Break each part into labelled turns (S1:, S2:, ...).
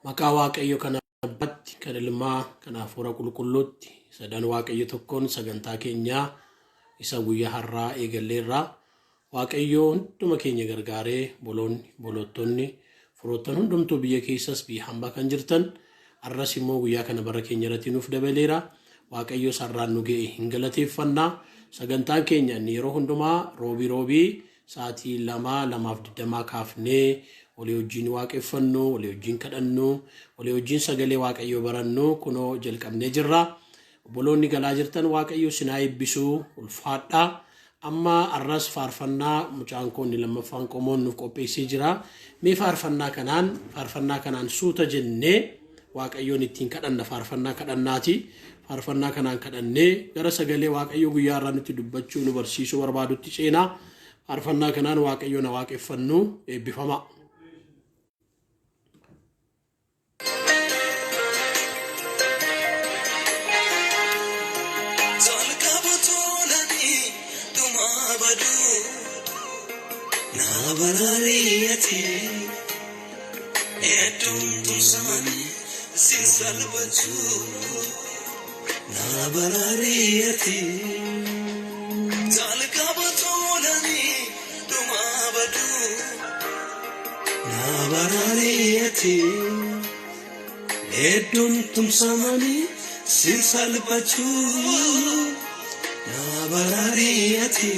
S1: Maqaa Waaqayyo kan Abbaatti, kan Ilmaa, kan Hafuura Qulqulluutti, sadan Waaqayyo tokkoon sagantaa keenyaa isa guyyaa har'aa eegalleerraa. Waaqayyo hunduma keenya gargaaree boloonni, boloottonni, firoottan hundumtuu biyya keessas biyya hambaa kan jirtan har'as immoo guyyaa kana bara keenya irratti nuuf dabaleera. Waaqayyo sarraan nu ga'e hin galateeffanna. Sagantaan keenya inni yeroo hundumaa roobii roobii sa'aatii 2, 2:20 kaafnee walii wajjin waaqeffannu, walii wajjin kadhannu, walii wajjin sagalee Waaqayyoo barannu kunoo jalqabnee jirra. Obboloonni galaa jirtan Waaqayyo isin haa eebbisu, ulfaadha. Amma har'as faarfannaa mucaan koo inni lammaffaan qomoon nuuf qopheessee jira. Mee faarfannaa kanaan faarfannaa kanaan suuta jennee Waaqayyoon ittiin kadhanna faarfannaa kadhannaati. Faarfannaa kanaan kadhannee gara sagalee Waaqayyoo guyyaa har'aa nutti dubbachuu nu barsiisuu barbaadutti ceenaa. Faarfannaa kanaan Waaqayyoon haa waaqeffannu eebbifamaa.
S2: Jalqaba tolanii dhumaa baduu naa baraariyate hedduun tumsamanii sin salphachuu naa baraariyate jalqaba tolanii dhumaa baduu naa baraariyate hedduun tumsamanii sin salphachuu naa baraariyate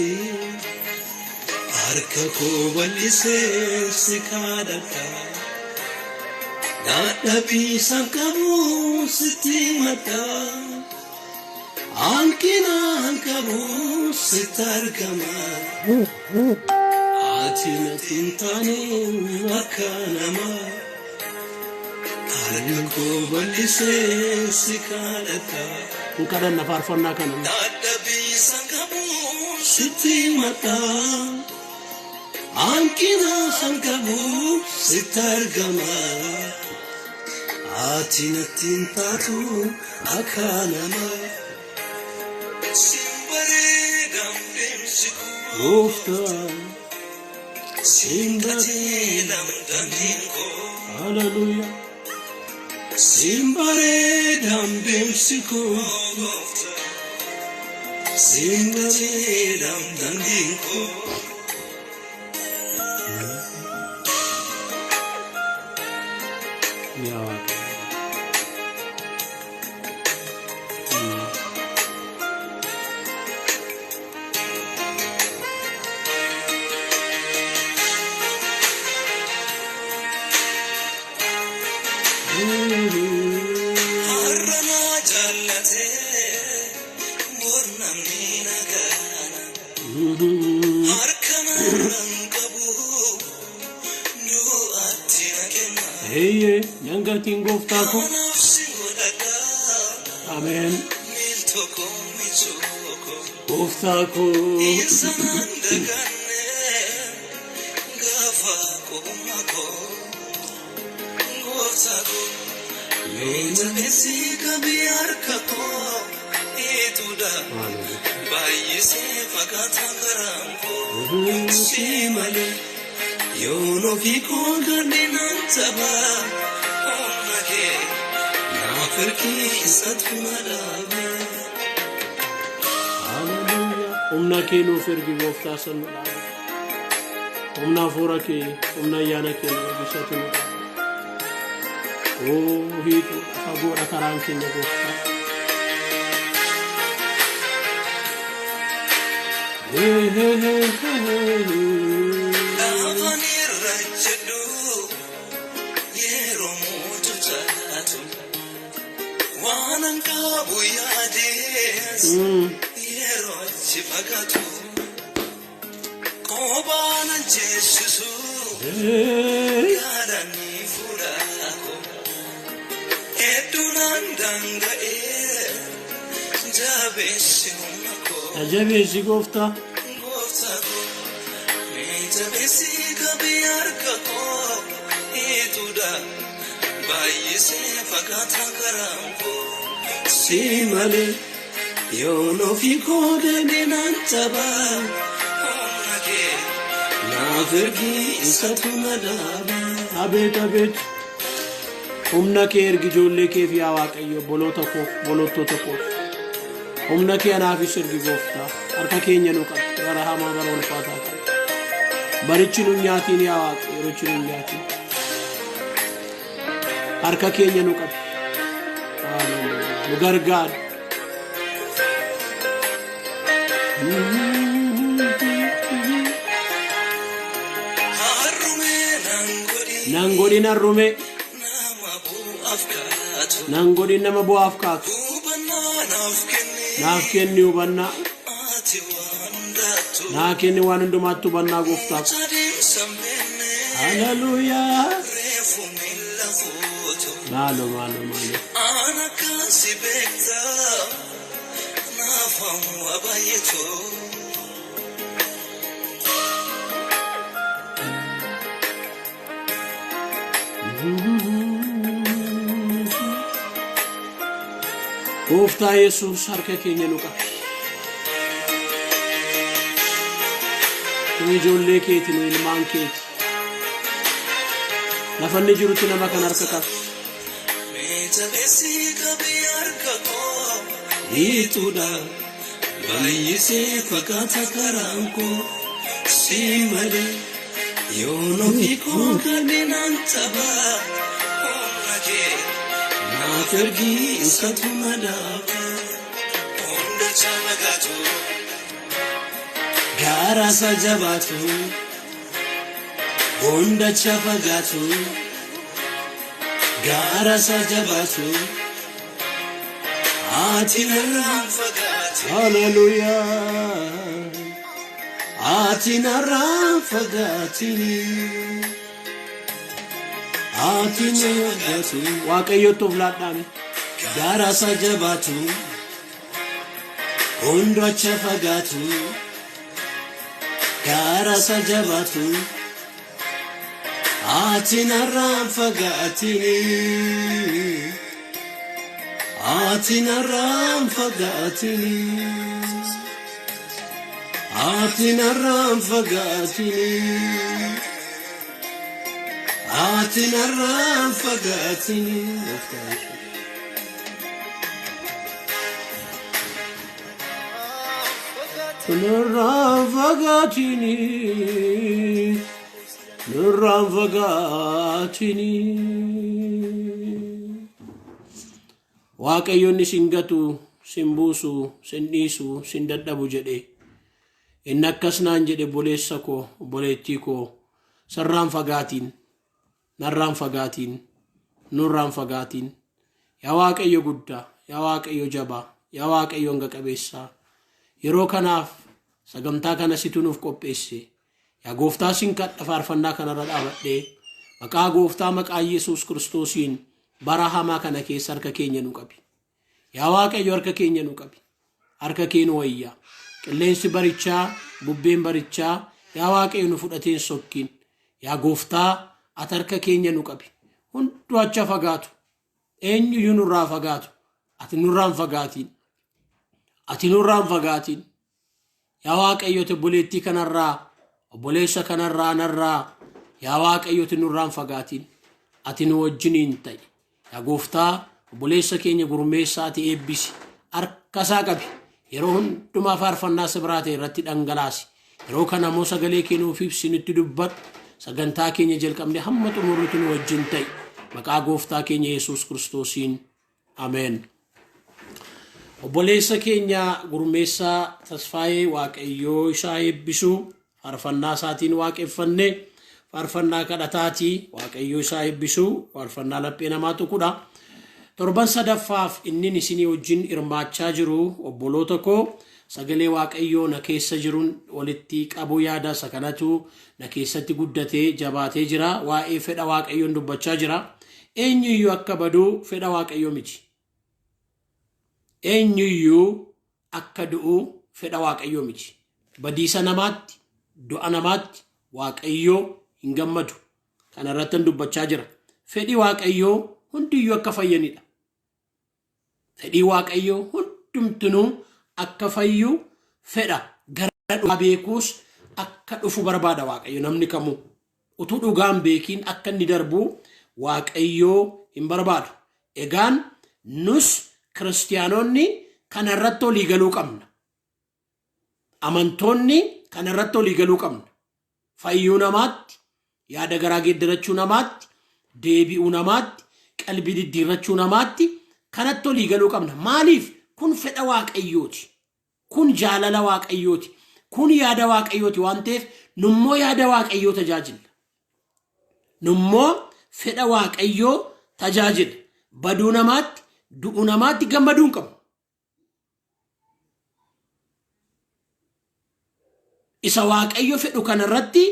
S2: harka koo bal'isee si kadhadha dadhabiisan qabu sitti madha hanqinaan qabu sitti argama ati natti hin taane akka namaa harka koo bal'isee si kadhadha
S1: Hin kadhanna faarfannaa kana.
S2: dadhabiisan qabu sitti madha hanqina san qabu sitti argama ati natti hin taatu akka namaa sin bareedam deemsi koo
S1: Gooftaa.
S2: sin qajeelam daandiin koo
S1: Haleluuyaa.
S2: sin bareedam deemsi koo gooftaa sin qajeelam daandiin koo.
S1: Yaa Waaqayyo.
S2: Har'a naa jaallatee bor namni na gana. Harka narraan qabu du'aatti na kenna.
S1: Eeyyee, nan gatiin gooftaa koo.
S2: Kanaaf si godhadha
S1: Ameen.
S2: miiltoo koo michuu koo.
S1: Gooftaa koo.
S2: Isa naan daganne gaafa qobummaa koo. Gooftaa koo mee jabeessi qabi harka koo ituudha. Baay'isee fagaataa karaan koo si malee yoon ofii koo gadhi nan tapha humna kee naaf ergiisatu na dhaaba.
S1: Haleluuyaa. Humna kee nuuf ergi gooftaa san nu dhaaba. Humna hafuura kee, humna ayyaana kee nu ergisatu nu dhaaba. Oo hiixuudha fagoodha karaan keenya gooftaa. Hee hee hee hee hee.
S2: Laafaan irra jedhu yeroo mucucaatu waan an qabu yaadees yeroo achi fagaatu qobaan an ceesisu
S1: Hee.
S2: gaadhanii fuudhaa koo hedduun danda'ee jabeessi humna koo.
S1: Na jabeessi gooftaa.
S2: Gooftaa koo mee jabeessi qabi harka koo ituudha baay'isee fagaataa karaan koo si malee yoon ofii koo deeme nan tapha humna kee naaf ergi isatu na dhaaba.
S1: Abeet abeet. Humna kee ergi ijoollee keef yaa Waaqayyo, obboloota koof, obbolootota koof. Humna kee anaafis ergi gooftaa. Harka keenya nu qabi. Bara hamaa bara ulfaataa kana. Barichi nu nyaatiin yaa Waaqayyo, yerichi nu nyaatiin. Harka keenya nu qabi. Haaleluyyaa. Nu gargaari. Nan godhin harrumee. Nan godhin nama bu'aaf kaatu. Naaf kenni hubannaa. Naa kenni waan hundumaatti hubannaa gooftaa ko. Haleluuyaa. Maalo maalo maalo. Gooftaa Yesuus harka keenya nu qabi. Nu ijoollee keeti, nu ilmaan keeti. Lafa inni jirutti nama kan harka qabi.
S2: Hiituudha baay'isee fakkaata karaan koo si malee yoon ofii koo kanneen taphaa humna kee naaf ergii isatu na dhaaba hunda caalagaatu gaara isa jabaatu hunda fagaatu gaara isa jabaatu ati narraan fagaate.
S1: Haleluuyaa.
S2: Ati narraan fagaatini. Ati na argatu.
S1: Waaqayyotti of laadhaame.
S2: Gaara isa jabaatu. Hundacha fagaatu. Gaara isa jabaatu. Ati narraan fagaatini. Ati narraan fagaatini. Ati narraan fagaatini. Ati narraan fagaatini.
S1: Nurraan fagaatini. Nurraan fagaatini. Waaqayyoon isin gatu, sin buusu, sin dhiisu, sin dadhabu jedhe. Inni akkas naan jedhe obboleessa koo, obboleettii koo, sirraan fagaatiin, narraan fagaatiin, nurraan fagaatiin. Yaa Waaqayyo guddaa, yaa Waaqayyo jabaa, yaa Waaqayyo hanga qabeessaa. Yeroo kanaaf sagantaa kana situ nuuf qopheesse. Yaa gooftaa sin kadha faarfannaa kanarra dhaabadhee maqaa gooftaa maqaa Yesuus Kiristoosiin bara hamaa kana keessa harka keenya nu qabi. Yaa Waaqayyo harka keenya nu qabi. Harka kee nu wayyaa. Qilleensi barichaa, bubbeen barichaa, yaa Waaqayyo nu fudhateen sokkiin. Yaa gooftaa ati harka keenya nu qabi. Hunduu acha fagaatu. Eenyuyyuu nurraa fagaatu. Ati nurraan fagaatiin. Ati nurraan fagaatiin. Yaa Waaqayyo ati obboleettii kanarraa, obboleessa kanarraa, anarraa, yaa Waaqayyo ati nurraan fagaatiin. Ati nu wajjiniin ta'i. Yaa gooftaa obboleessa keenya gurmeessaa ati eebbisi. Harka isaa qabi. Yeroo hundumaa faarfannaa si biraa ta'e irratti dhangalaasi. Yeroo kana immoo sagalee kee nuuf ibsi nutti dubbadhu. Sagantaa keenya jalqabne hamma xumurrutti nu wajjin ta'i. Maqaa gooftaa keenya Yesuus Kiristoosiin. Ameen. Obboleessa keenya gurmeessaa Tasfaayee Waaqayyoo isaa eebbisu faarfannaa isaatiin waaqeffanne faarfannaa kadhataatii Waaqayyoo isaa eebbisu faarfannaa laphee namaa tuqudha. Torban sadaffaaf inni isinii wajjin hirmaachaa jiru obboloota koo sagalee Waaqayyoo na keessa jiruun walitti qabuu yaada isa kanatu na keessatti guddatee jabaatee jira. Waa'ee fedha Waaqayyoon dubbachaa jira. Eenyuyyuu akka badu fedha Waaqayyoo miti. Eenyuyyuu akka du'u fedha Waaqayyoo miti. Badiisa namaatti, du'a namaatti Waaqayyoo hin gammadu. Kana irrattan dubbachaa jira. Fedhi Waaqayyoo hundiyyuu akka fayyanidha. Fedhii Waaqayyoo hundumtinuu akka fayyu fedha. Gara dhugaa beekuus akka dhufu barbaada Waaqayyo namni kamuu. Utuu dhugaan beekiin akka inni darbu Waaqayyoo hin barbaadu. Egaan nus kiristiyaanonni kana irratti walii galuu qabna. Amantoonni kana irratti walii galuu qabna. Fayyuu namaatti, yaada garaa geeddarachuu namaatti, deebi'uu namaatti, qalbii diddiirrachuu namaatti kanatti walii galuu qabna. Maaliif? Kun fedha Waaqayyooti. Kun jaalala Waaqayyooti. Kun yaada Waaqayyooti waan ta'eef nummoo yaada Waaqayyoo tajaajilla. Nummoo fedha Waaqayyoo tajaajilla. Baduu namaatti, du'uu namaatti gammaduu hin qabnu. Isa Waaqayyo fedhu kanarratti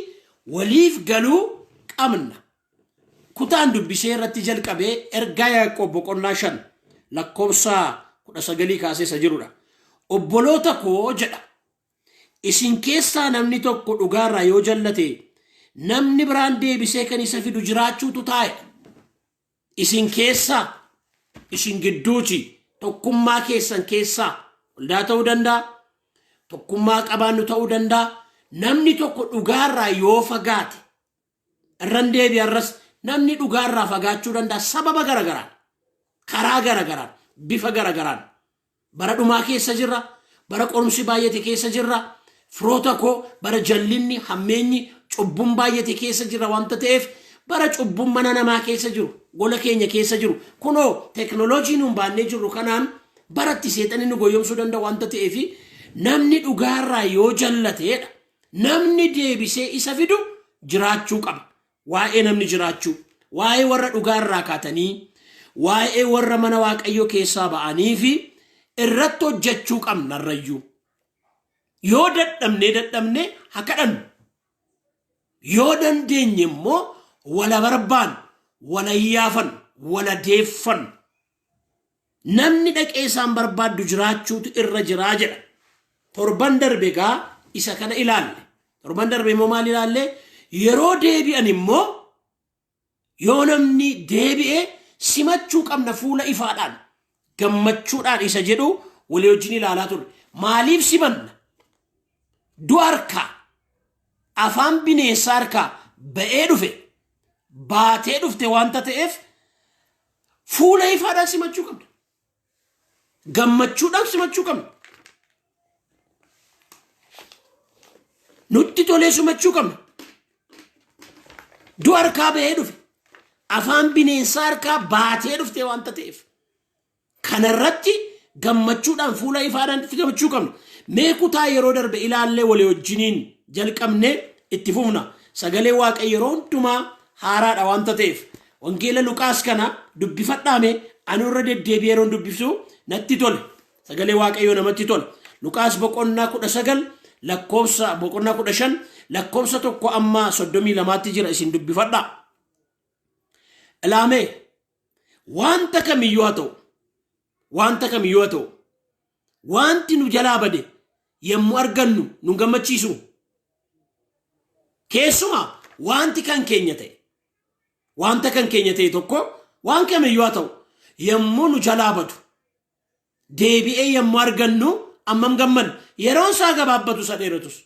S1: waliif galuu qabna. Kutaan dubbisee irratti jalqabee ergaa Yaaqoob boqonnaa 5 lakkoofsa 19 kaasee isa jirudha. Obboloota koo jedha. Isin keessaa namni tokko dhugaarraa yoo jallate namni biraan deebisee kan isa fidu jiraachuutu taa'edha. Isin keessaa, isin gidduuti, tokkummaa keessan keessaa, waldaa ta'uu danda'a, tokkummaa qabaannu ta'uu danda'a. Namni tokko dhugaarraa yoo fagaate, irran deebi'a irras namni dhugaarraa fagaachuu danda'a sababa garagaraan, karaa garagaraan, bifa garagaraan. Bara dhumaa keessa jirra. Bara qorumsi baay'ate keessa jirra. Firoota koo bara jallinni, hammeenyi, cubbuun baay'ate keessa jirra wanta ta'eef bara cubbuun mana namaa keessa jiru, gola keenya keessa jiru. Kunoo teknooloojii nuun baannee jirru kanaan baratti seexanni nu goyyomsuu danda'a wanta ta'eef namni dhugaarraa yoo jallateedha. Namni deebisee isa fidu jiraachuu qaba. Waa'ee namni jiraachuu, waa'ee warra dhugaa irraa kaatanii, waa'ee warra mana Waaqayyoo keessaa ba'anii fi irratti hojjechuu qabna irrayyuu. Yoo dadhabnee dadhabnee haa kadhannu. Yoo dandeenye immoo wala barbaannu, wala iyyaafannu, wala deeffannu. Namni dhaqee isaan barbaaddu jiraachuutu irra jiraa jedha. Torban darbe egaa isa kana ilaalle. Torban darbe immoo maal ilaalle? Yeroo deebi'an immoo yoo namni deebi'e simachuu qabna fuula ifaadhaan gammachuudhaan isa jedhu walii wajjin ilaalaa turre. Maaliif simanna? Du'a harkaa afaan bineensaa harkaa ba'ee dhufe baatee dhufte wanta ta'eef Fuula ifaadhaan simachuu qabna. Gammachuudhaan simachuu qabna. Nutti tolee simachuu qabna. Du'a harkaa bahee dhufe. Afaan bineensaa harkaa baatee dhufte waanta ta'eef. Kanarratti gammachuudhaan fuula ifaadhaan simachuu qabna. Mee kutaa yeroo darbe ilaallee walii wajjiniin jalqabnee itti fufna. Sagalee Waaqayyo yeroo hundumaa haaraadha waanta ta'eef. Wangeela Luqaas kana dubbifadhaa mee ani irra deddeebi'ee yeroon dubbisu natti tole. Sagalee Waaqayyoo namatti tola. Luqaas boqonnaa 19 lakkoofsa boqonnaa 15 lakkoofsa 1 amma 32tti jira isin dubbifadhaa. Ilaamee wanta kamiyyuu haa ta'u wanta kamiyyuu haa ta'u wanti nu jalaa bade yommuu argannu nu gammachiisu. Keessumaa wanti kan keenya ta'e Wanta kan keenya ta'e tokko waan kamiyyuu haa ta'u yommuu nu jalaa badu deebi'ee yommuu argannu ammam gammanna. Yeroon isaa gabaabbatu isa dheeratus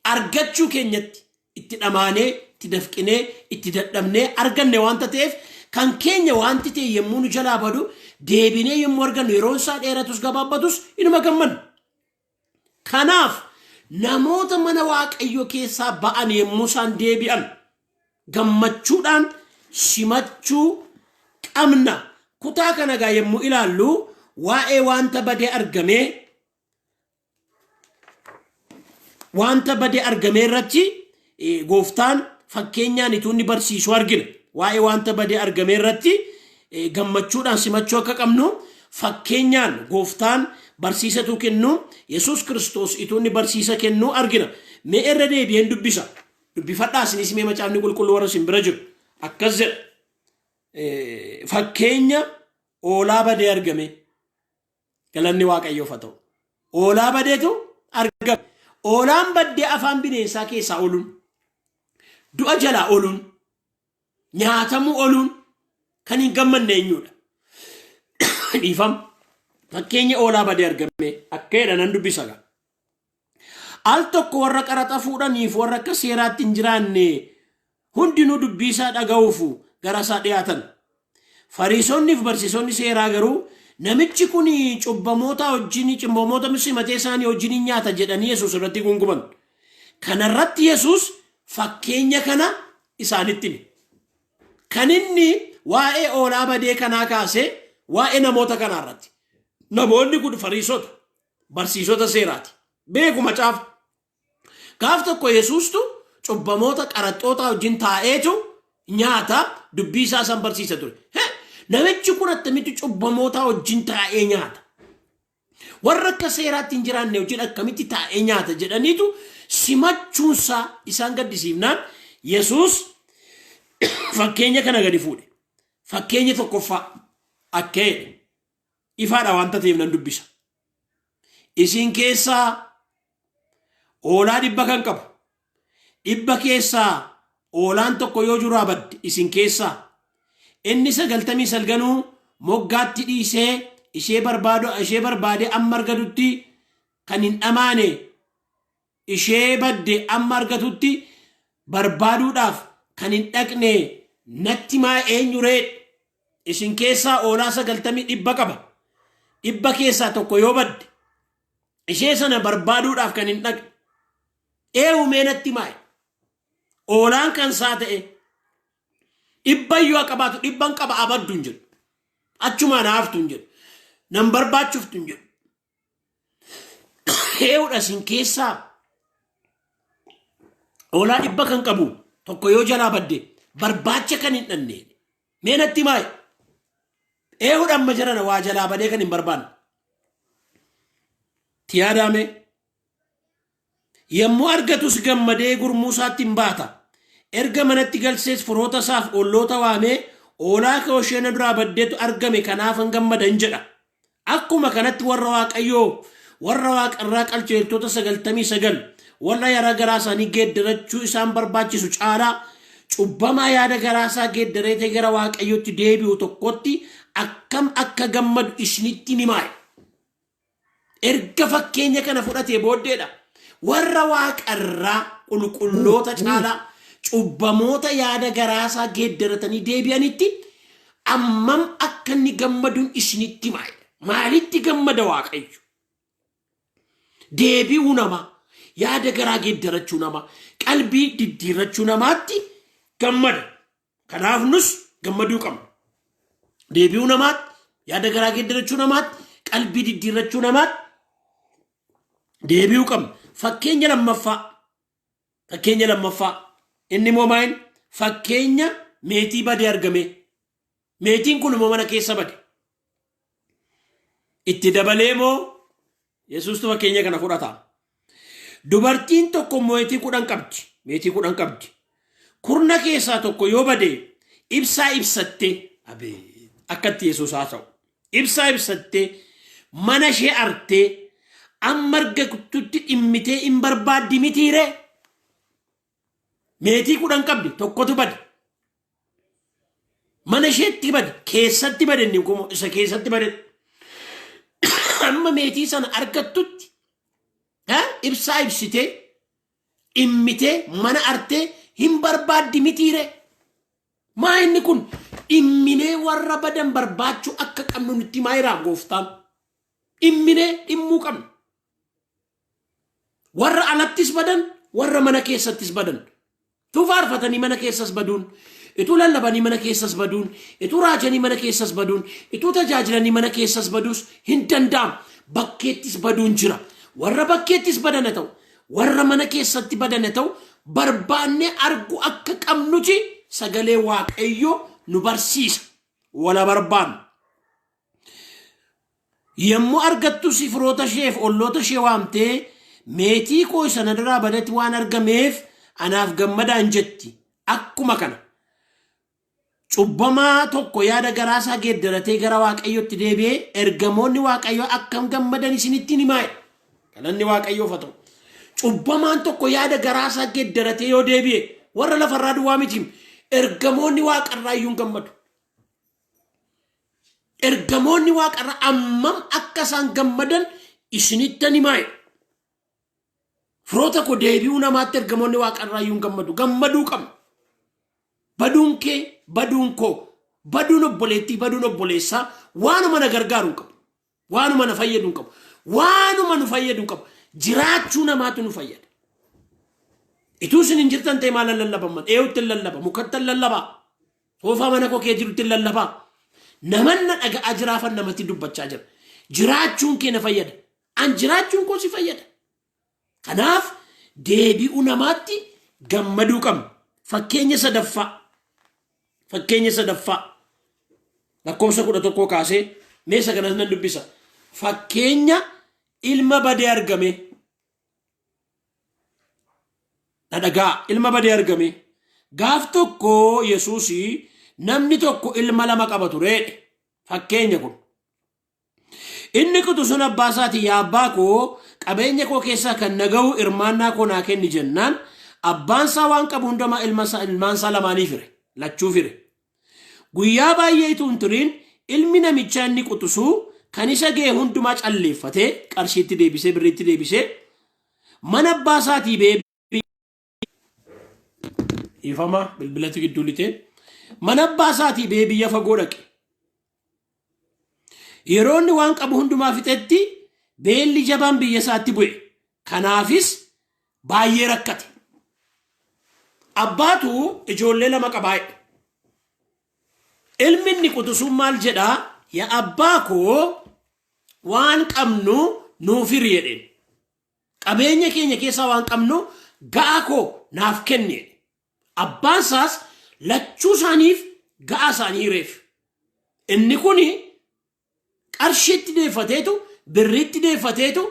S1: argachuu keenyatti itti dhamaanee itti dafqinee itti dadhabnee arganne wanta ta'eef kan keenya wanti ta'e yommuu nu jalaa badu deebinee yommuu argannu yeroon isaa dheeratus gabaabbatus inuma gammanna. Kanaaf namoota mana Waaqayyoo keessaa ba'an yommuu isaan deebi'an gammachuudhaan simachuu qabna. Kutaa kana egaa yommuu ilaallu waa'ee wanta badee argamee wanta badee argamee irratti gooftaan fakkeenyaan ituu inni barsiisu argina. Waa'ee wanta badee argamee irratti gammachuudhaan simachuu akka qabnu fakkeenyaan gooftaan barsiisatu kennu Yesuus Kiristoos ituu inni barsiisa kennu argina. Mee irra deebi'een dubbisa. Dubbifadhaa isinis mee macaafni qulqulluu warra isin bira jiru. Akkas jedha. Fakkeenya oolaa badee argame. Galanni Waaqayyoof haa ta'u. Oolaa badeetu argame. Oolaan baddee afaan bineensaa keessaa ooluun, du'a jalaa ooluun, nyaatamuu ooluun kan hin gammanne eenyudha? Dhiifama. Fakkeenya oolaa badee argame akka jedha nan dubbisa gaa. Al tokko warra qaraxa fuudhaniif warra akka seeraatti hin jiraanne Hundinuu dubbii isaa dhaga'uuf gara isaa dhiyaatan. Fariisonni fi barsiisonni seeraa garuu namichi kun cubbamoota wajjin cubbamoota simatee isaanii wajjin nyaata jedhanii Yesuus irratti gunguman. Kanarratti Yesuus fakkeenya kana isaanitti hime. Kan inni waa'ee oolaa badee kanaa kaasee waa'ee namoota kanaa irratti. Namoonni kun fariisota, barsiisota seeraati. Beeku macaafa. Gaaf tokko Yesuustu cubbamoota qaraxxoota wajjin taa'eetu nyaata dubbii isaa san barsiisa ture. Namichi kun attamitti cubbamoota wajjin taa'ee nyaata? Warra akka seeraatti hin jiraanne wajjin akkamitti taa'ee nyaata jedhaniitu simachuunsaa isaan gaddisiifnaan Yesuus fakkeenya kana gadi fuudhe. Fakkeenya tokkoffaa akka jedhe ifaadha waanta ta'eef nan dubbisa. Isin keessaa hoolaa 100 kan qabu 100 keessaa hoolaan tokko yoo juraa badde isin keessaa inni 99nuu moggaatti dhiisee ishee barbaadu ishee barbaadee amma argatutti kan hin dhamaane ishee badde amma argatutti barbaaduudhaaf kan hin dhaqne natti maa eenyu ree? Isin keessaa hoolaa 90 qaba. 100 keessaa tokko yoo badde ishee sana barbaaduudhaaf kan hin dhaqne eenyu natti maa'e? Hoolaan kan isaa ta'e 100 yoo qabaatu 100n qaba abaddu hin jedhu. Achumaan haaftu hin jedhu. Nan barbaachuftu hin jedhu. Eenyudha isin keessaa hoolaa 100 kan qabu tokko yoo jalaa badde barbaacha kan hin dhanne mee natti maa'e? Eenyudha amma jarana waa jalaa badee kan hin barbaanne? Itti yaadaame. Yommuu argatus gammadee gurmuu isaatti hin baata. Erga manatti galsees firoota isaaf olloota waamee hoolaa koo ishee na duraa baddeetu argame kanaaf hin gammadan jedha. Akkuma kanatti warra Waaqayyoo warra waaqarraa qalcheeltota 99 warra yaada garaa isaanii geeddarachuu isaan barbaachisu caalaa cubbamaa yaada garaa isaa geeddareetee gara Waaqayyootti deebi'u tokkotti akkam akka gammadu isinitti ni maa'e. Erga fakkeenya kana fudhatee booddeedha. Warra waaqarraa qulqulloota caalaa cubbamoota yaada garaasaa geeddaratanii deebi'anitti ammam akka inni gammaduun isinitti maa'e. Maalitti gammada Waaqayyo? Deebi'uu namaa, yaada garaa geeddarachuu namaa, qalbii diddiirrachuu namaatti gammada. Kanaaf nus gammaduu qabna. Deebi'uu namaatti, yaada garaa geeddarachuu namaatti, qalbii diddiirrachuu namaatti deebi'uu qabna. Fakkeenya lammaffaa. Fakkeenya lammaffaa. Inni immoo maal? Fakkeenya meetii badee argame. Meetiin kun immoo mana keessa bade. Itti dabalee immoo Yesuustu fakkeenya kana fudhata. Dubartiin tokko meetii 10 qabdi. Meetii 10 qabdi. Kurna keessaa tokko yoo bade ibsaa ibsattee akkatti Yesuus haasa'u. Ibsaa ibsattee mana ishee artee amma argattutti dhimmitee hin barbaaddi mitiiree? Meetii 10 qabdi tokkotu bade. Mana isheetti bade keessatti bade inni kun isa keessatti bade. Amma meetii sana argattutti ibsaa ibsitee dhimmitee mana artee hin barbaaddi mitiire. Maa inni kun dhimminee warra badan barbaachuu akka qabnu nutti himaa jira gooftaan. Dhimminee dhimmuu qabna. Warra alattis badan, warra mana keessattis badan. Ituu faarfatanii mana keessas baduun, ituu lallabanii mana keessas baduun, ituu raajanii mana keessas baduun, ituu tajaajilanii mana keessas baduus hin danda'amu. Bakkeettis baduun jira. Warra bakkeettis badan haa ta'u, warra mana keessatti badan haa ta'u, barbaannee argu akka qabnuti sagalee Waaqayyoo nu barsiisa. Wala barbaannu. Yommuu argattus firoota isheef olloota ishee waamtee meetii koo isa na duraa badetti waan argameef anaaf gammadaan jetti. Akkuma kana cubbamaa tokko yaada garaasaa geeddaratee gara Waaqayyootti deebi'ee ergamoonni Waaqayyoo akkam gammadan isinitti himaa. Galanni Waaqayyoof haa ta'u. Cubbamaan tokko yaada garaasaa geeddaratee yoo deebi'e warra lafarraa duwwaa miti ergamoonni waaqarraa iyyuu hin gammadu. Ergamoonni waaqarraa ammam akka isaan gammadan isinittan himaa. Firoota koo deebi'uu namaatti ergamoonni waaqarraa iyyuu hin gammadu. Gammaduu qabna. Baduun kee, baduun koo, baduun obboleettii, baduun obboleessaa waanuma na gargaaru hin qabu. Waanuma na fayyadu hin qabu. Waanuma nu fayyadu hin qabu. Jiraachuu namaatu nu fayyada. Ituu isin hin jirtan ta'e maalan lallabaman? Eeyutti hin lallaba? Mukatti hin lallabaa? Hoofaa mana koo kee jirutti hin lallabaa? Naman na dhaga'aa jiraafan namatti dubbachaa jira. Jiraachuun kee na fayyada. An jiraachuun koo si fayyada. Kanaaf deebi'uu namaatti gammaduu qabna. Fakkeenya sadaffaa. Fakkeenya sadaffaa. Lakkoofsa 11 kaasee mee isa kanas nan dubbisa. Fakkeenya ilma badee argame. Na dhagaa ilma badee argame. Gaaf tokko Yesuus namni tokko ilma lama qaba tureedhe. Fakkeenya kun. Inni quxu sun abbaa isaatiin yaa abbaa koo qabeenya koo keessaa kan na ga'u hirmaannaa koo naa kenni jennaan abbaan isaa waan qabu hundumaa ilma isaa ilmaan isaa lamaanii fire lachuu fire. Guyyaa baay'ee utuu hin turiin ilmi namichaa inni quxusuu kan isa ga'e hundumaa calleeffatee qarshiitti deebisee birriitti deebisee mana abbaa isaatii ba'ee Dhiifama bilbilatu gidduu lixee. Mana abbaa isaatii ba'ee biyya fagoo dhaqe. Yeroo inni waan qabu hundumaa fixetti beelli jabaan biyya isaatti bu'e. Kanaafis baay'ee rakkate. Abbaatu ijoollee lama qabaa jedhe. Ilmi inni quxisuun maal jedhaa? Yaa abbaa koo waan qabnu nuuf hiri jedheen. Qabeenya keenya keessaa waan qabnu ga'aa koo naaf kenni jedhe. Abbaan isaas lachuu isaaniif ga'aa isaanii hireef. Inni kun qarshiitti deeffateetu birriitti deeffateetu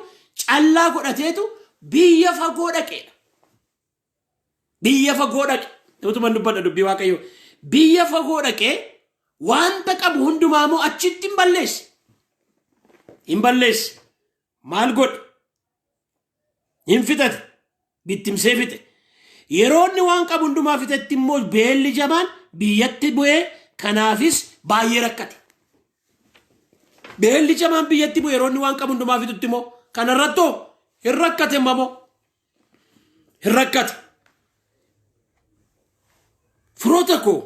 S1: callaa godhateetu biyya fagoo dhaqeedha. Biyya fagoo dhaqe. Utuman dubbadha dubbii Waaqayyoo. Biyya fagoo dhaqee wanta qabu hundumaa immoo achitti hin balleesse. Hin balleesse. Maal godhe? Hin fixate. Bittimsee fixe. Yeroo inni waan qabu hundumaa fixetti immoo beelli jabaan biyyatti bu'ee kanaafis baay'ee rakkate. Beelli jabaan biyyatti bu'e yeroo inni waan qabu hundumaa fixutti immoo kanarrattoo hin rakkate immoo hin rakkate. Firoota koo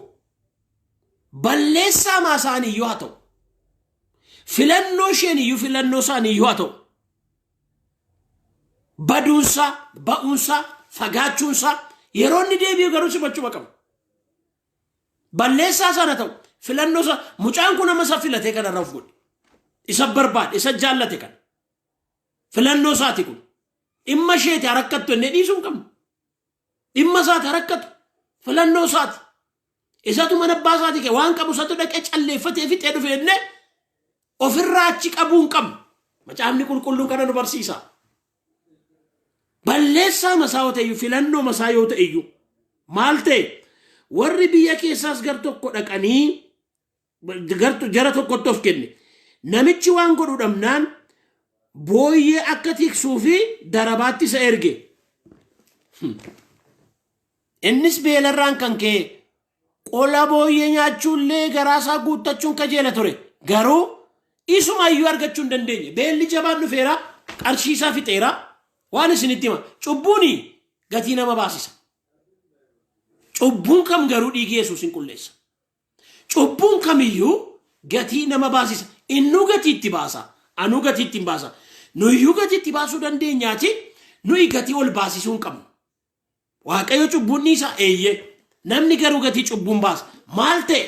S1: balleessaa maasaanii iyyuu haa ta'u filannoo isheen iyyuu filannoo isaanii iyyuu haa ta'u baduunsaa ba'uunsaa fagaachuunsaa yeroo inni deebi'u garuu simachuu qaba. Balleessaa sana ta'u filannoo isaa mucaan kun amma isa filatee kanarra of godhe isa barbaade isa jaallate kana filannoo isaati kun dhimma isheeti harakkattu innee dhiisuu hin qabnu. Dhimma isaati harakkatu. Filannoo isaati. Isatu mana abbaa isaatii ka'e waan qabu isatu dhaqee calleeffatee fixee dhufe jennee ofirraa achi qabuu hin qabnu. Macaafni qulqulluun kana nu barsiisa. Balleessaa masaa yoo ta'eyyuu filannoo masaa yoo ta'eyyuu maal ta'e warri biyya keessaas gar tokko dhaqanii gartu jara tokkotti of kenne. Namichi waan godhu dhabnaan booyyee akka tiksuu fi darabaatti isa erge. Innis beelarraan kan ka'e qola booyyee nyaachuullee garaasaa guuttachuun kajeela ture. Garuu isuma iyyuu argachuu hin dandeenye. Beelli jabaan dhufeera, qarshii isaa fixeera. Waan isinitti hima. Cubbuun gatii nama baasisa. Cubbuun kam garuu dhiigi Yesuus hin qulleessa. Cubbuun kamiyyuu gatii nama baasisa. Innuu gatii itti baasa. Anuu gatii itti hin baasa. Nuyyuu gatii itti baasuu dandeenyaati. Nuyi gatii ol baasisuu hin qabnu. Waaqayyo cubbuun dhiisa eeyyee. Namni garuu gatii cubbuun baasa. Maal ta'e?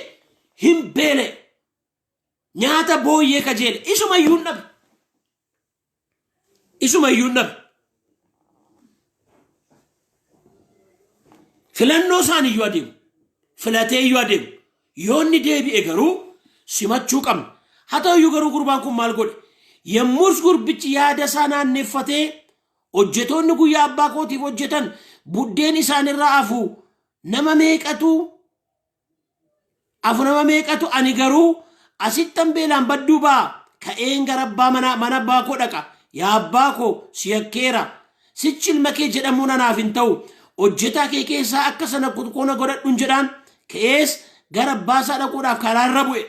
S1: Hin beele. Nyaata booyyee kajeele. Isuma iyyuu hin dhabe. Isuma iyyuu hin dhabe. Filannoo isaan iyyuu adeemu. Filatee iyyuu adeemu. Yoo inni deebi'e garuu simachuu qabna. Haa ta'u iyyuu garuu gurbaan kun maal godhe? Yommus gurbichi yaada isaa naanneffatee hojjetoonni guyyaa abbaa kootiif hojjetan buddeen isaanirraa hafu nama meeqatu afu nama meeqatu ani garuu asittan beelaan badduu ba'a ka'een gara abbaa mana mana abbaa koo dhaqa yaa abbaa koo si yakkeera sichi ilma kee jedhamuun anaaf hin ta'u hojjetaa kee keessaa akka sana kutkoona godhadhun jedhaan ka'ees gara abbaa isaa dhaquudhaaf karaa irra bu'e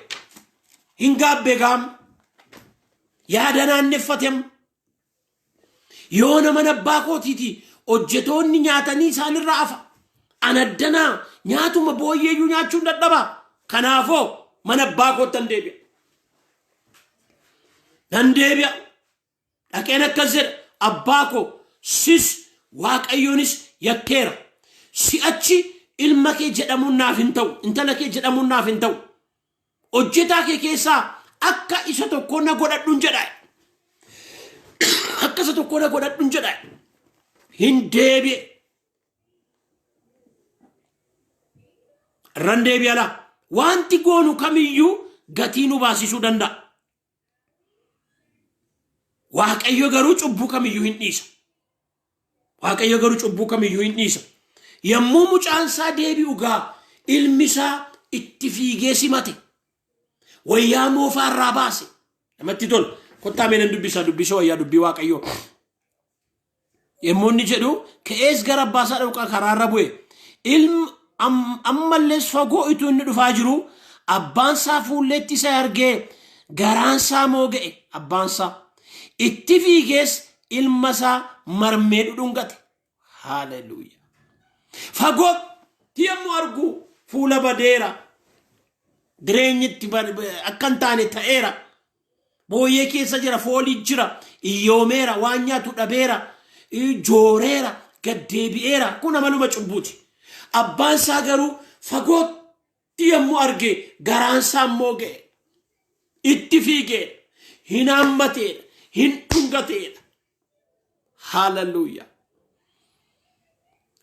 S1: hin gaabbe gaam yaada naanneffatem Yoona mana abbaa kootiiti hojjetoonni nyaatanii isaanirraa hafa. Anaddanaa nyaatuma booyyeeyyuu nyaachuun dadhaba. Kanaafoo mana abbaa koottan deebi'a. Nan deebi'a. Dhaqeen akkas jedha. Abbaa koo sis Waaqayyoonis yakkeera. Si'achi ilma kee jedhamuun naaf hin ta'u. Intala kee jedhamuun naaf hin ta'u. Hojjetaa kee keessaa akka isa tokkoo na godhadhun jedha. Akka isa tokkoo na godhadhun jedha. Hin deebi'e. Irran deebi'a laa. Wanti goonu kamiyyuu gatii nu baasisuu danda'a. Waaqayyo garuu cubbuu kamiyyuu hin dhiisa. Waaqayyo garuu cubbuu kamiyyuu hin dhiisa. Yommuu mucaan isaa deebi'u gaa ilmi isaa itti fiigee simate. Wayyaa moofaa irraa baase. Namatti tola. Kottaa mee nan dubbisa dubbisa wayyaa dubbii Waaqayyoo. Yommuu inni jedhu ka'ees gara abbaa isaa dhaqaa karaarra bu'e. Ilmi ammallees fagoo utuu inni dhufaa jiru abbaan isaa fuulleetti isa argee garaan isaa mooga'e abbaan isaa. Itti fiigees ilma isaa marmee dhudhungate. Haleluuyaa. Fagootti yommuu argu fuula badeera. Jireenyi itti akka hin taane ta'eera. Booyyee keessa jira, foolii jira, iyyoomeera, waan nyaatu dhabeera, jooreera, gaddeebi'eera. Kun amaluma cubbuuti. Abbaan isaa garuu fagootti yommuu arge garaan isaa immoo ga'e. Itti fiigeedha. Hin haammateedha. Hin dhungateedha. Haaleluyyaa.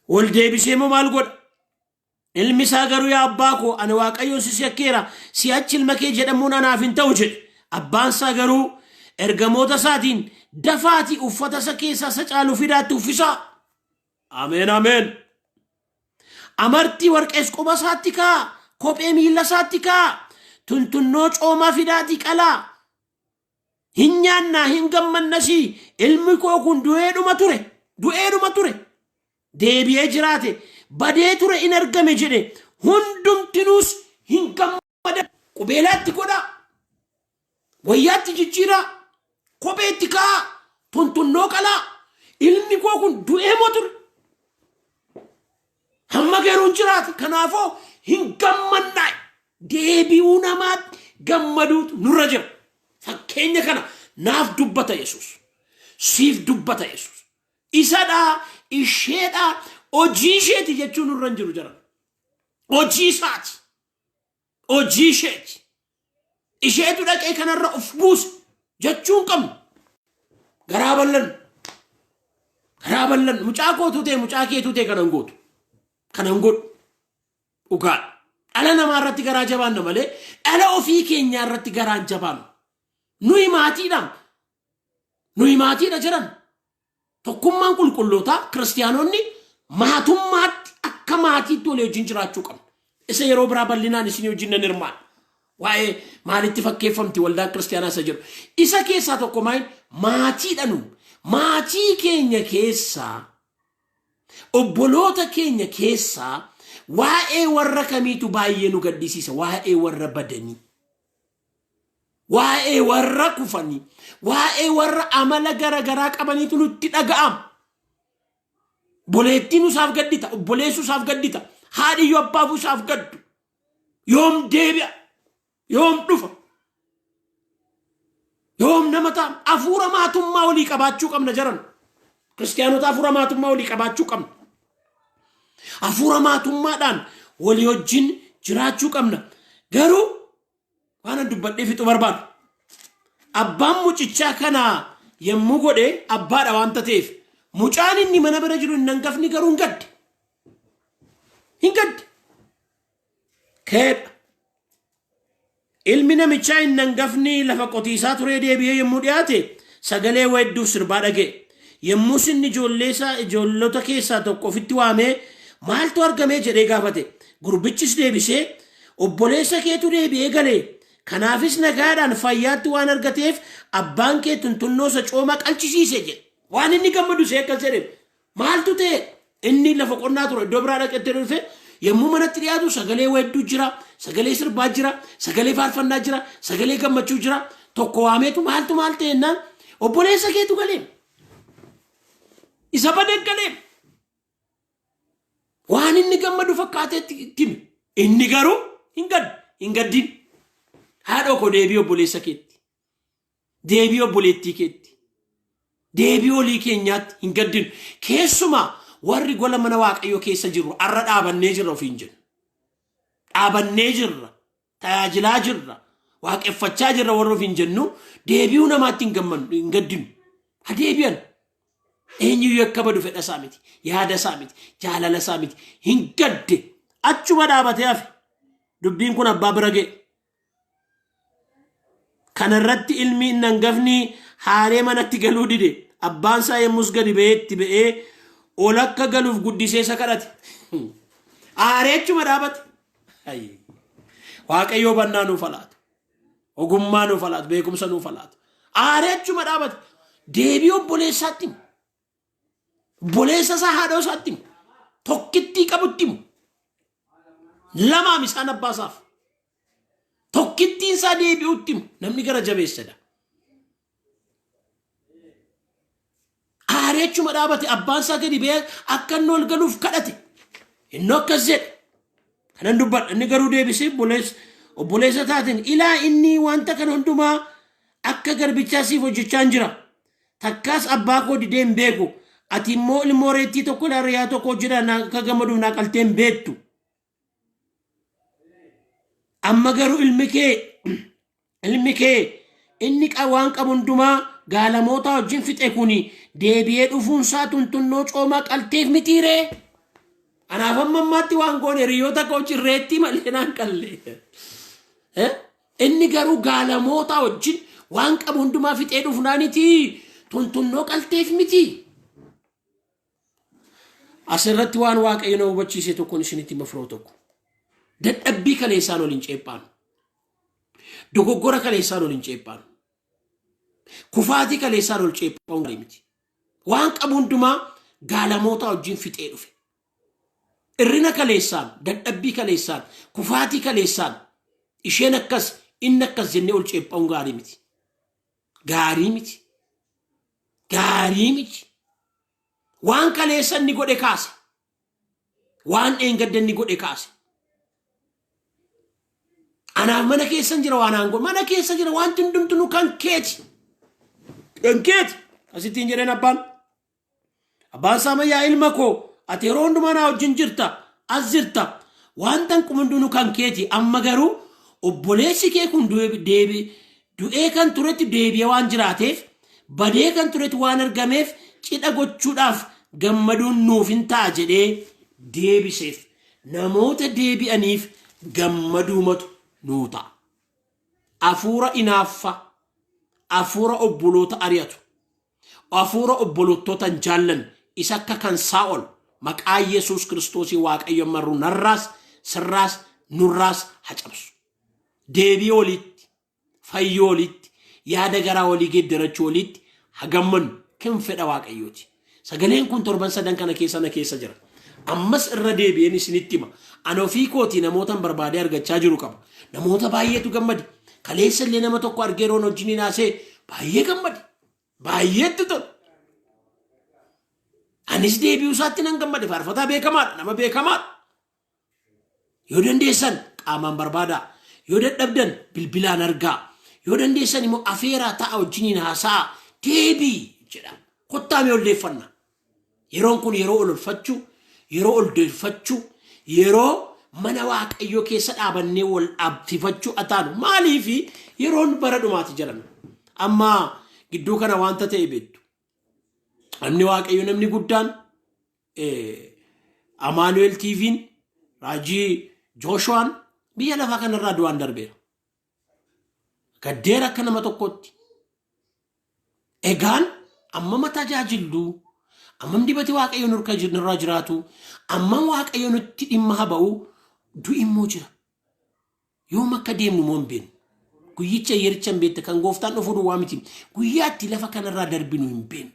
S1: Wal deebisee immoo maal godha? Ilmi isaa garuu yaa abbaa koo ani Waaqayyoon si yakkeera si'achi ilma kee jedhamuun anaaf hin ta'u jedhe. Abbaan isaa garuu ergamoota isaatiin dafaatii uffata isa keessaa isa caalu fidaatti uffisaa. Ameen ameen. Amartii warqees quba isaatti kaa'a, kophee miilla isaatti kaa'a, tuntunnoo coomaa fidaatii qalaa. Hin nyaannaa hin gammannasii ilmi koo kun du'eedhuma ture du'eedhuma ture deebi'ee jiraate badee ture in argame jedhe hundumtinuus hin gammadan qubeelaatti godhaa wayyaatti jijjiiraa kopheetti kaa'aa tuntunnoo qalaa ilmi koo kun du'ee moo ture Hamma garuu hin jiraate. Kanaafoo hin gammannaa. Deebi'uu namaatti gammaduutu nurra jira. Fakkeenya kana naaf dubbata Yesuus. Siif dubbata Yesuus. Isadhaa, isheedhaa, hojii isheeti jechuun nurra hin jiru jara. Hojii isaati. Hojii isheeti. Isheetu dhaqee kanarra of buuse jechuu hin qabnu. Garaa bal'annu. Garaa bal'annu. Mucaa kootu ta'e mucaa keetu ta'e kanan gootu. Kanan godhu. Dhugaadha. Dhala namaa irratti garaa jabaanna malee dhala ofii keenyaa irratti garaa hin jabaannu. Nuyi maatiidha. Nuyi maatiidha jedhan. Tokkummaan qulqullootaa kiristiyaanonni maatummaatti akka maatiitti walii wajjin jiraachuu qabna. Isa yeroo biraa bal'inaan isinii wajjin nan hirmaadha. Waa'ee maalitti fakkeeffamti waldaan kiristiyaanaa isa jedhu. Isa keessaa tokko maal maatiidha nu. Maatii keenya keessaa obboloota keenya keessaa waa'ee warra kamiitu baay'ee nu gaddisiisa waa'ee warra badanii. Waa'ee warra kufanii, waa'ee warra amala gara garaa qabaniitu nutti dhaga'ama. Obboleettiin isaaf gaddita, obboleessu isaaf gaddita, haadhiyyuu abbaafu isaaf gaddu. Yoom deebi'a? Yoom dhufa? Yoom nama ta'a? Hafuura maatummaa walii qabaachuu qabna jaran. Kiristiyaanota hafuura maatummaa walii qabaachuu qabna. Hafuura maatummaadhaan walii wajjin jiraachuu qabna. Garuu waan an dubbadhee fixuu barbaadu. Abbaan mucichaa kana yommuu godhe abbaadha waanta ta'eef mucaan inni mana bira jiru inni hangafni garuu hin gadde. Hin gadde. Keedha. Ilmi namichaa inni hangafni lafa qotiisaa turee deebi'ee yommuu dhiyaate sagalee weedduuf sirbaa dhaga'e. Yommus inni ijoollee isaa ijoollota keessaa tokko ofitti waamee maaltu argame jedhee gaafate. Gurbichis deebisee obboleessa keetu deebi'ee gale. Kanaafis nagaadhaan fayyaatti waan argateef abbaan kee tuntunnoo isa coomaa qalchisiise jedhe. Waan inni gammadu see akkas jedhe. Maaltu ta'e? Inni lafa qonnaa ture iddoo biraa dhaqetti dhufe yommuu manatti dhiyaatu sagalee weedduu jira, sagalee sirbaa jira, sagalee faarfannaa jira, sagalee gammachuu jira. Tokko waameetu maaltu maal ta'e jennaan obboleessa keetu galee. Isa badee galee. Waan inni gammadu fakkaateetti itti hime. Inni garuu hin gaddu, hin gaddin. Haadhoo koo deebii obboleessa keetti. Deebii obboleettii keetti. Deebii olii keenyaatti hin gaddinu. Keessumaa warri gola mana Waaqayyoo keessa jirru arra dhaabannee jirra ofiin jennu. Dhaabannee jirra. Tajaajilaa jirra. Waaqeffachaa jirra warra ofiin jennu deebi'uu namaatti hin gammannu hin gaddinu. Ha deebi'an. Eenyuyyuu akka badu fedha isaa miti. Yaada isaa miti. Jaalala isaa miti. Hin gadde. Achuma dhaabatee hafe. Dubbiin kun abbaa bira ga'e. Kana irratti ilmi inni hangafni haaree manatti galuu dide. Abbaan isaa yommus gadi ba'ee itti ba'ee ol akka galuuf guddisee isa kadhate. Aaree achuma dhaabate. Ayii. Waaqayyo hubannaa nuuf haa laatu. Ogummaa nuuf haa laatu. Beekumsa nuuf haa laatu. Aaree achuma dhaabate. Deebii obboleessaatti himu. Obboleessa isaa haadhoo isaatti himu. Tokkittii qabutti himu. Lamaam isaan abbaa isaaf. Tokkittiin isaa deebi'utti himu. Namni gara jabeessadha. Aaree achuma dhaabate abbaan isaa gadi ba'ee akka inni ol galuuf kadhate. Inni akkas jedhe. Kanan dubbadha. Inni garuu deebisee obboleessa taateen ilaa inni wanta kana hundumaa akka garbichaa siif hojjechaa hin jira. Takkaas abbaa koo didee hin beeku. Ati immoo ilmoo reettii tokko ilaa riyaa tokko hojjedhaa naa akka gammaduuf naa qaltee hin beektu. Amma garuu ilmi kee inni waan qabu hundumaa gaalamoota wajjin fixe kuni deebi'ee dhufuun isaa tuntunnoo coomaa qalteef mitiiree. Anaaf amma ammaatti waan goone hiriyoota koo wajjin reettii malee naan qalle. Eh? Inni garuu gaalamoota wajjin waan qabu hundumaa fixee dhufnaaniti tuntunnoo qalteef miti. Asirratti waan Waaqayyo na hubachiise tokkoon isinitti hima firoo tokko. Dadhabbii kaleessaan ol hin ceephaanu. Dogoggora kaleessaan ol hin ceephaanu. Kufaatii kaleessaan ol ceephaa'uun gaarii miti. Waan qabu hundumaa gaalamoota wajjin fixee dhufe. Irrina kaleessaan, dadhabbii kaleessaan, kufaatii kaleessaan isheen akkas inni akkas jennee ol ceephaa'uun gaarii miti. Gaarii miti. Gaarii miti. Waan kaleessa inni godhe kaase. Waan dheengadda inni godhe kaase. Anaaf mana keessan jira waan aangoo mana keessa jira wanti hundumtuu kan keeti. Kan keeti. Asittiin jedheen abbaan. Abbaan isaa mayyaa ilma koo ati yeroo hundumaa naa wajjin jirta as jirta wanta hin hundinuu kan keeti amma garuu obboleessi kee kun du'ee kan turetti deebi'ee waan jiraateef badee kan turetti waan argameef cidha gochuudhaaf gammaduun nuuf hin ta'a jedhee deebiseef. Namoota deebi'aniif gammaduumatu nuu ta'a. Afuura inaaffaa, afuura obboloota ari'atu, afuura obboloottota hin jaallanne isa akka kan Saa'ol maqaa Yesuus Kiristoosii Waaqayyo marru narraas sirraas nurraas haa cabsu. Deebii oliitti, fayyoo oliitti, yaada garaa walii geeddarachuu oliitti haa gammannu kan fedha Waaqayyooti. Sagaleen kun torban sadan kana keessa na keessa jira. Ammas irra deebi'een isinitti hima. Ani ofii kootii namoota barbaadee argachaa jiru qaba. Namoota baay'eetu gammade. Kaleessa illee nama tokko argee yeroon wajjin haasa'e baay'ee gammade. Baay'eetti tole. Anis deebi'uu isaatti nan gammade. Faarfataa beekamaadha. Nama beekamaadha. Yoo dandeessan qaamaan barbaadaa. Yoo dadhabdan bilbilaan argaa. Yoo dandeessan immoo afeeraa ta'a wajjiniin haasa'aa. Deebii jedha. Kottaa mee ol deeffanna. Yeroon kun yeroo ol olfachuu, yeroo ol deeffachuu, yeroo mana Waaqayyoo keessa dhaabannee wal dhaabsifachuu ataanu. Maaliif yeroon bara dhumaati jedhame. Amma gidduu kana wanta ta'e beektu. Namni Waaqayyo namni guddaan Amaanu'el TV'n raajii Jooshuwaan biyya lafaa kanarraa du'aan darbeera. Gaddeera akka nama tokkootti. Egaan ammama tajaajillu, ammam dibati Waaqayyo nurra jiraatu, ammam Waaqayyo nutti dhimma haa ba'u, du'i immoo jira. Yoom akka deemnu immoo hin beeknu. Guyyicha yericha hin beekte kan gooftaan dhufuu duwwaa miti. Guyyaatti lafa kanarraa darbinu hin beeknu.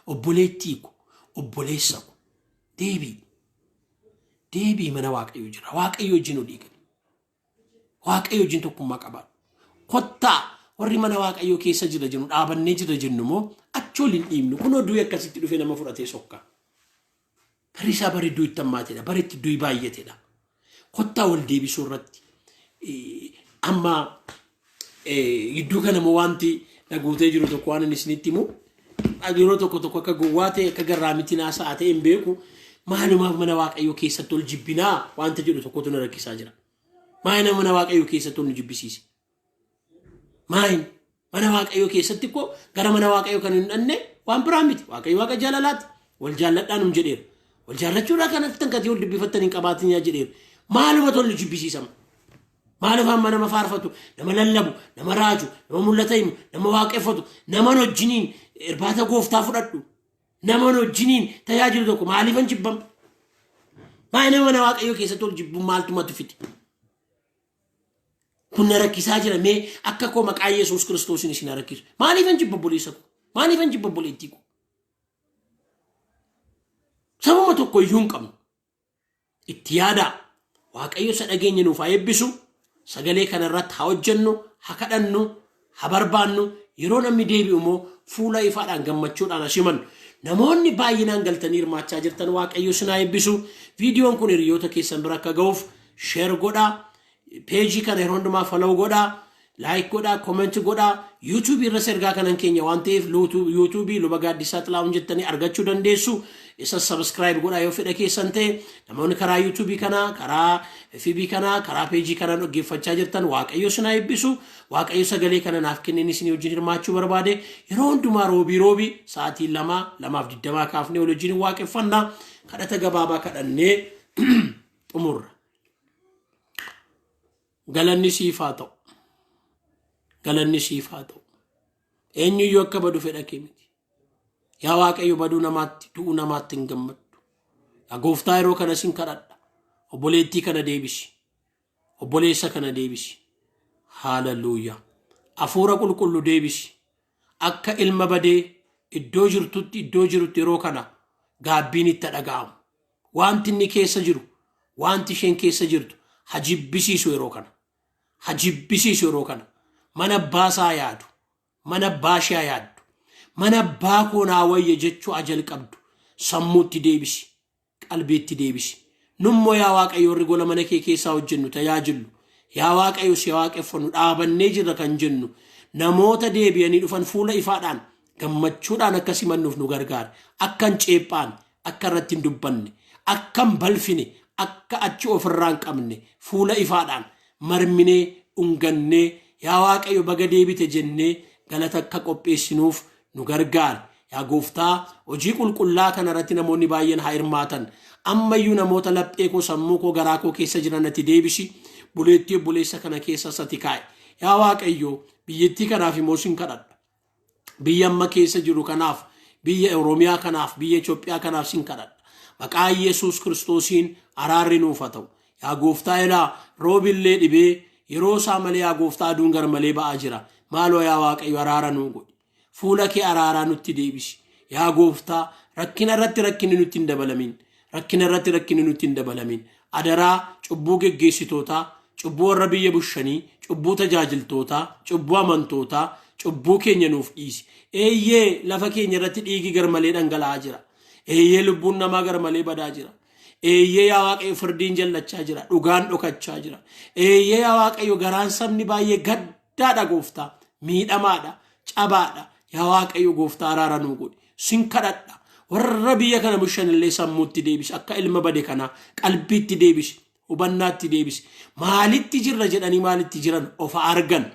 S1: Obboleettii ko, obboleessa ko, deebii. Deebii mana Waaqayyo jira. Waaqayyo wajjin olii gali. Waaqayyo wajjin tokkummaa qabaadhu. Kottaa warri mana Waaqayyoo keessa jira jennu dhaabannee jira jennu immoo achi ol hin dhiibnu. Kunoo du'i akkasitti dhufee nama fudhatee sokka. Barri isaa bara iddoo itti hammaatedha. Bara itti du'i baay'atedha. Kottaa wal deebisuu irratti amma gidduu kana immoo wanti na guutee jiru tokko waan inni isinitti himu, yeroo tokko tokko akka gowwaa ta'e, akka garraamitti naasa'a ta'e hin beeku, maalumaaf mana Waaqayyoo keessatti ol jibbinaa wanta jedhu tokkotu na rakkisaa jira. Maayina mana Waaqayyoo keessatti ol nu jibbisiise? Maayin mana Waaqayyoo keessatti koo gara mana Waaqayyoo kan hin dhanne waan biraa miti. Waaqayyo Waaqa jaalalaati. Wal jaalladhaa nun jedheera. Wal jaallachuudhaa kan haftan katii wal dubbifattan hin qabaatin yaa jedheera. Maaluma tollu jibbisiisama? Maaliif amma nama faarfatu, nama lallabu, nama raaju, nama mul'ata himu, nama waaqeffatu, nama wajjiniin irbaata gooftaa fudhadhu, nama wajjiniin tajaajilu tokko maaliifan jibbama? Maal nama mana Waaqayyoo keessatti ol jibbuun maaltu matu fide? Kun na rakkisaa jira, mee akka koo maqaa Yesuus Kiristoosiin isin haa rakkisu. Maaliifan jibba obboleessa koo? Maaliifan jibba obboleettii koo? Sababa tokko iyyuu hin qabnu. Itti yaadaa. Waaqayyo isa dhageenya nuuf haa eebbisu. Sagalee kana irratti haa hojjennu, haa kadhannu, haa barbaannu. Yeroo namni deebi'u immoo fuula ifaadhaan gammachuudhaan haa simannu. Namoonni baay'inaan galtanii hirmaachaa jirtan, Waaqayyo isin haa eebbisu. Viidiyoon kun hiriyoota keessan bira akka ga'uuf share godhaa. Peejii kana yeroo hundumaa follow godhaa. Like godhaa, comment godhaa. YouTube irras ergaa kanan keenya waan ta'eef YouTube Luba Gaaddisaa Xilaa'uun jettanii argachuu dandeessu. Isa subscribe godhaa yoo fedha keessan ta'e. Namoonni karaa YouTube kanaa, karaa FB kanaa, karaa peejii kanaa dhaggeeffachaa jirtan, Waaqayyo isin haa eebbisu. Waaqayyo sagalee kana naaf kenneen isinii wajjin hirmaachuu barbaade. Yeroo hundumaa roobii roobii sa'aatii 2, 2:20 kaafnee wal wajjin waaqeffannaa. Kadhata gabaabaa kadhannee xumurra. Galanni siif haa ta'u. Galanni siif haa ta'u. Eenyuyyuu akka badu fedha kee miti. Yaa Waaqayyo, baduu namaatti, du'uu namaatti hin gammaddu. Yaa Gooftaa, yeroo kana sin kadhadha. Obboleettii kana deebisi. Obboleessa kana deebisi. Haaleluyyaa. Hafuura qulqullu deebisi. Akka ilma badee iddoo jirtutti, iddoo jirutti yeroo kana gaabbiin itti dhaga'amu. Wanti inni keessa jiru, wanti isheen keessa jirtu ha jibbisiisu yeroo kana. Ha jibbisiisu yeroo kana. Mana abbaa isaa yaadu. Mana abbaa ishee haa yaaddu. Mana abbaa koo naa wayya jechuu haa jalqabdu. Sammuutti deebisi. Qalbiitti deebisi. Nummoo yaa Waaqayyo, warri gola mana kee keessaa hojjennu, tajaajillu. Yaa Waaqayyo, si waaqeffannu, dhaabannee jirra kan jennu, namoota deebi'anii dhufan fuula ifaadhaan gammachuudhaan akka simannuuf nu gargaara. Akka hin ceephaane, akka irratti hin dubbanne, akka hin balfine, akka achi ofirraa hin qabne, fuula ifaadhaan marminee dhungannee, yaa Waaqayyo, baga deebite jennee galata akka qopheessinuuf nu gargaari. Yaa Gooftaa, hojii qulqullaa kana irratti namoonni baay'een haa hirmaatan. Ammayyuu namoota laphee koo, sammuu koo, garaa koo keessa jiran ati deebisi. Buleettii obboleessa kana keessas ati kaa'e. Yaa Waaqayyo, biyyattii kanaaf immoo sin kadhadha. Biyya amma keessa jiru kanaaf, biyya Oromiyaa kanaaf, biyya Itoophiyaa kanaaf sin kadhadha. Maqaa Yesuus Kiristoosiin araarri nuuf haa ta'u. Yaa Gooftaa, ilaa roobillee dhibee yeroo isaa malee, yaa Gooftaa, aduun gar malee ba'aa jira. Maaloo yaa Waaqayyo, araara nuu godhi. Fuula kee araaraa nutti deebisi. Yaa Gooftaa, rakkina irratti rakkinni nutti hin dabalamin. Rakkina irratti rakkinni nutti hin dabalamin. Adaraa cubbuu geggeessitootaa, cubbuu warra biyya bushanii, cubbuu tajaajiltootaa, cubbuu amantootaa, cubbuu keenya nuuf dhiisi. Eeyyee, lafa keenya irratti dhiigi gar malee dhangala'aa jira. Eeyyee, lubbuun namaa gar malee badaa jira. Eeyyee yaa Waaqayyo, firdiin jallachaa jira. Dhugaan dhokachaa jira. Eeyyee yaa Waaqayyo, garaan sabni baay'ee gaddaadha Gooftaa. Miidhamaadha. Cabaadha. Yaa Waaqayyo Gooftaa, araara nuu godhi. Sin kadhadha. Warra biyya kana bushan illee sammuutti deebisi. Akka ilma bade kanaa qalbiitti deebisi. Hubannaatti deebisi. Maalitti jirra jedhanii maalitti jiran ofa argan.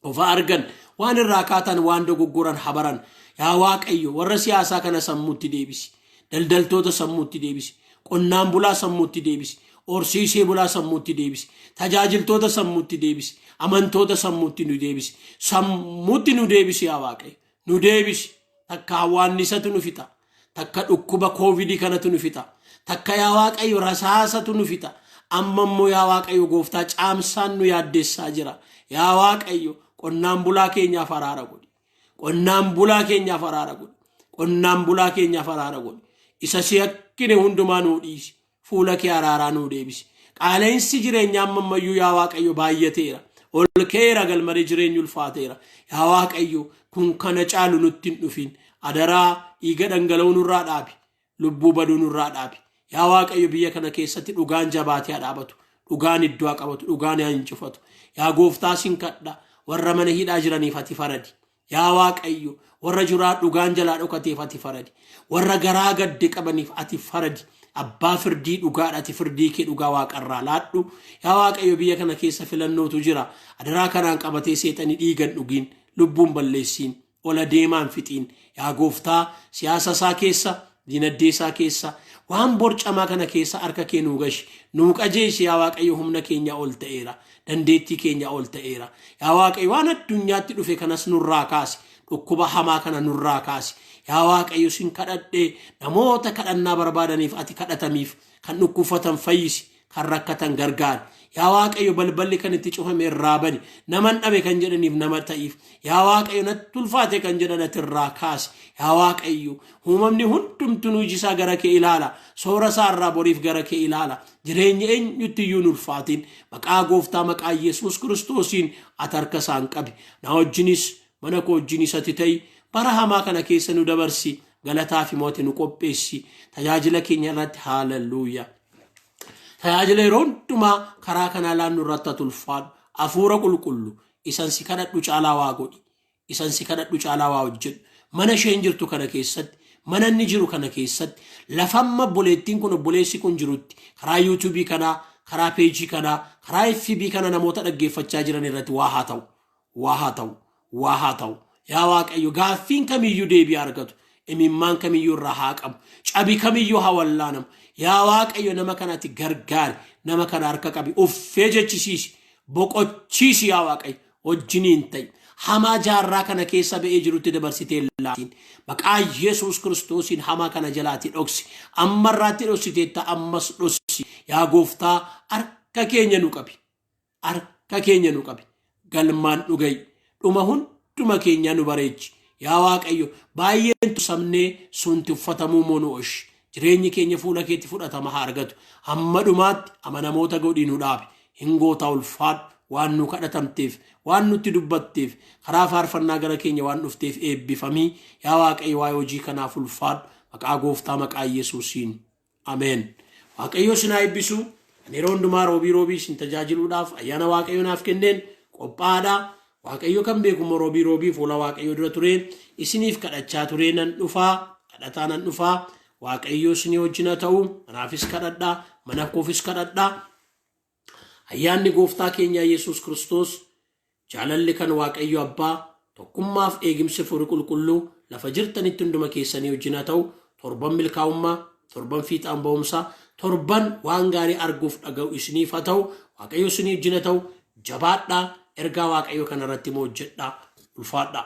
S1: Ofa argan. Waan irraa kaatan, waan dogoggoran habaran. Yaa Waaqayyo, warra siyaasaa kana sammuutti deebisi. Daldaltoota sammuutti deebisi. Qonnaan bulaa sammuutti deebisi. Horsiisee bulaa sammuutti deebisi. Tajaajiltoota sammuutti deebisi. Amantoota sammuutti nu deebisi. Sammuutti nu deebisi, yaa Waaqayyo. Nu deebisi. Takka hawaannisatu nu fixa. Takka dhukkuba koovidii kanatu nu fixa. Takka yaa Waaqayyo rasaasatu nu fixa. Amma immoo yaa Waaqayyo Gooftaa, caamsaan nu yaaddessaa jira. Yaa Waaqayyo, qonnaan bulaa keenyaaf araara godhi. Qonnaan bulaa keenyaaf araara godhi. Qonnaan bulaa keenyaaf araara godhi. Isa si yakkine hundumaa nuu dhiisi. Fuula kee araaraa nuu deebisi. Qaala'insi jireenyaa amma ammayyuu yaa Waaqayyo baay'ateera. Ol ka'eera, galmaree jireenyi ulfaateera. Yaa Waaqayyo, kun kana caalu nutti hin dhufin. Adaraa dhiiga dhangala'uu nurraa dhaabi. Lubbuu baduu nurraa dhaabi. Yaa Waaqayyo, biyya kana keessatti dhugaan jabaatee haa dhaabatu. Dhugaan iddoo haa qabatu. Dhugaan haa injifatu. Yaa Gooftaa, sin kadha. Warra mana hidhaa jiraniif ati faradi. Yaa Waaqayyo, warra jiraa dhugaan jalaa dhokateef ati faradi. Warra garaa gadde qabaniif ati faradi. Abbaa firdii dhugaadha, ati firdii kee dhugaa waaqarraa laadhu. Yaa Waaqayyo, biyya kana keessa filannootu jira. Adaraa kanaan qabatee seexanii dhiigan dhugiin, lubbuun balleessiin, ola deemaan fixiin. Yaa Gooftaa, siyaasa isaa keessa, diinagdee isaa keessa, waan borcamaa kana keessa harka kee nuu gashi. Nuu qajeelchi, yaa Waaqayyo, humna keenya ol ta'eera. Dandeettii keenya ol ta'eera. Yaa Waaqayyo, waan addunyaatti dhufe kanas nurraa kaasi. Dhukkuba hamaa kana nurraa kaasi. Yaa Waaqayyo, sin kadhadhee, namoota kadhannaa barbaadaniif ati kadhatamiif, kan dhukkubfatan fayyisi, kan rakkatan gargaari. Yaa Waaqayyo, balballi kan itti cufame irraa bani. Naman dhabe kan jedhaniif nama ta'iif. Yaa Waaqayyo, natti ulfaate kan jedhan ati irraa kaasi. Yaa Waaqayyo, uumamni hundumtuu iji isaa gara kee ilaala. Soora isaa irraa boriif gara kee ilaala. Jireenya eenyutti iyyuu hin ulfaatin. Maqaa Gooftaa, maqaa Yesuus Kiristoosiin ati harka isaan qabi. Na wajjinis, mana koo wajjinis ati ta'i. Bara hamaa kana keessa nu dabarsi. Galataa fi mo'ate nu qopheessi. Tajaajila keenya irratti, haalelluuyaa. Tajaajila yeroo hundumaa karaa kanaa laannu irratti ati ulfaadhu. Hafuura Qulqullu, isan si kadhadhu caalaa waa godhi. Isan si kadhadhu caalaa waa hojjedhu. Mana isheen jirtu kana keessatti, mana inni jiru kana keessatti, lafamma obboleettiin kun, obboleessi kun jirutti, karaa YouTubeii kanaa, karaa peejii kanaa, karaa FB kana namoota dhaggeeffachaa jiran irratti waa haa ta'u. Waa haa ta'u. Waa haa ta'u. Yaa Waaqayyo, gaaffiin kamiyyuu deebii argatu. Imimmaan kamiyyuu irraa haa qabu. Cabi kamiyyuu haa wallaanamu. Yaa Waaqayyo, nama kanatti gargaari. Nama kana harka qabi. Uffee jechisiisi. Boqochiisi, yaa Waaqayyo. Wajjiniin ta'i. Hamaa jaarraa kana keessa ba'ee jirutti dabarsitee laatiin. Maqaa Yesuus Kiristoosiin hamaa kana jalaati dhoksi. Ammarraatti dhoksiteetta, ammas dhossi. Yaa Gooftaa, harka keenya nu qabi. Harka keenya nu qabi. Galmaan dhuga'i. Dhuma hunduma keenyaa nu bareechi. Yaa Waaqayyo, baay'een tussamnee sunti uffatamuu moo nu oshi. Jireenyi keenya fuula keetti fudhatama haa argatu. Hamma dhumaatti amanamoota godhii nu dhaabi. Hin gootaa, ulfaadhu. Waan nu kadhatamteef, waan nutti dubbatteef, karaa faarfannaa gara keenya waan dhufteef eebbifamii. Yaa Waaqayyo, waa'ee hojii kanaaf ulfaadhu. Maqaa Gooftaa, maqaa Yesuusiin. Ameen. Waaqayyo isin haa eebbisu. Ani yeroo hundumaa roobii roobii isin tajaajiluudhaaf ayyaana Waaqayyo naaf kenneen qophaa'aadha. Waaqayyo kan beeku immoo roobii roobii fuula Waaqayyo dura turee isiniif kadhachaa turee nan dhufaa. Kadhataa nan dhufaa. Waaqayyo isinii wajjin haa ta'u. Anaafis kadhadhaa. Mana koofis kadhadhaa. Ayyaanni Gooftaa keenyaa Yesuus Kiristoos, jaalalli kan Waaqayyo Abbaa, tokkummaaf eegimsi Hafuurri Qulqulluu lafa jirtanitti hunduma keessanii wajjin haa ta'u. Torban milkaa'ummaa, torban fiixaan ba'umsaa, torban waan gaarii arguuf dhaga'u isiniif haa ta'u. Waaqayyo isinii wajjin haa ta'u. Jabaadhaa, ergaa Waaqayyo kanarratti immoo hojjedhaa. Ulfaadhaa.